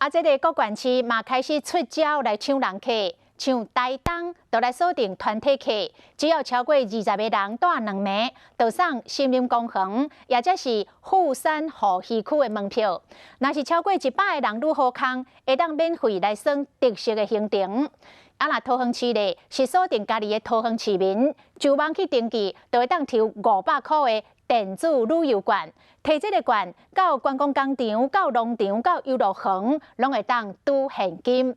啊，這个各縣市嘛開始出招來搶人客，像台東就來鎖定團體客，只要超過20个人帶兩暝，就送森林公園，抑者是富山護魚區的門票。若是超過100个人愈好康，會當免費來耍特色的行程。啊，若桃園市咧是鎖定家己的桃園市民，上網去登記，就會當抽500箍的電子旅遊券，提這个券到觀光工廠、到農場、到遊樂園，攏會當拄現金。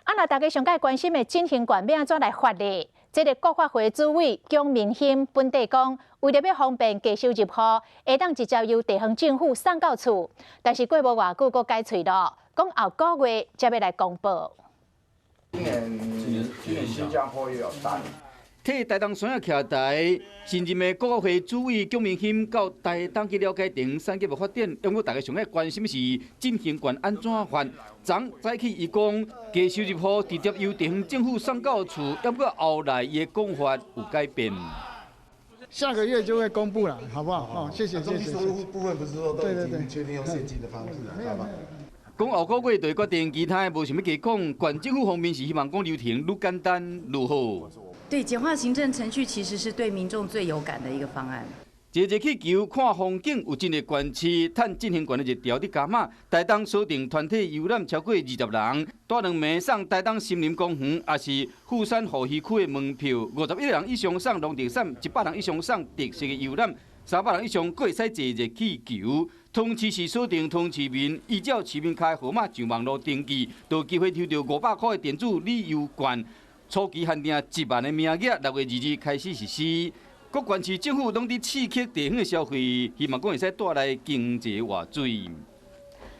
啊，若大家上蓋關心的振興券欲按怎來發咧？這个國發會主委蔣明興本底講，為著欲方便低收入戶，會當直接由地方政府送到厝，但是過無偌久，閣改喙囉，講後個月才欲來公布。今年新加坡也有單。替台東山仔徛台，新任的國發會主委蔣明興到台東去了解地方產業的發展。毋過大家上愛關心是振興券按怎發？昨早起伊講，低收入戶直接由地方政府送到厝，毋過後來伊的講法有改變。下個月就會公布了，好不好？哦，謝謝謝謝。收入部分不是說都已經確定用現金的方式了，好吧？講後個月就會決定，其他的無想欲加講。縣政府方面是希望講流程愈簡單愈好。對，簡化行政程序其實是對民眾最有感的一個方案。坐熱氣球看風景，有真濟縣市趁振興券的熱潮佇加碼。台東鎖定團體遊覽超過20人，帶兩暝送台東森林公園，抑是富山護魚區的門票。51人以上送農特產，100人以上送特色的遊覽，300人以上閣會使坐熱氣球。桃園市是鎖定桃園市民，依照市民卡號碼上網路登記，就有機會抽著500箍的電子旅遊券。初期限定1萬个名額，6月2日開始實施。各縣市政府攏佇刺激地方的消費，希望講會使帶來經濟活水。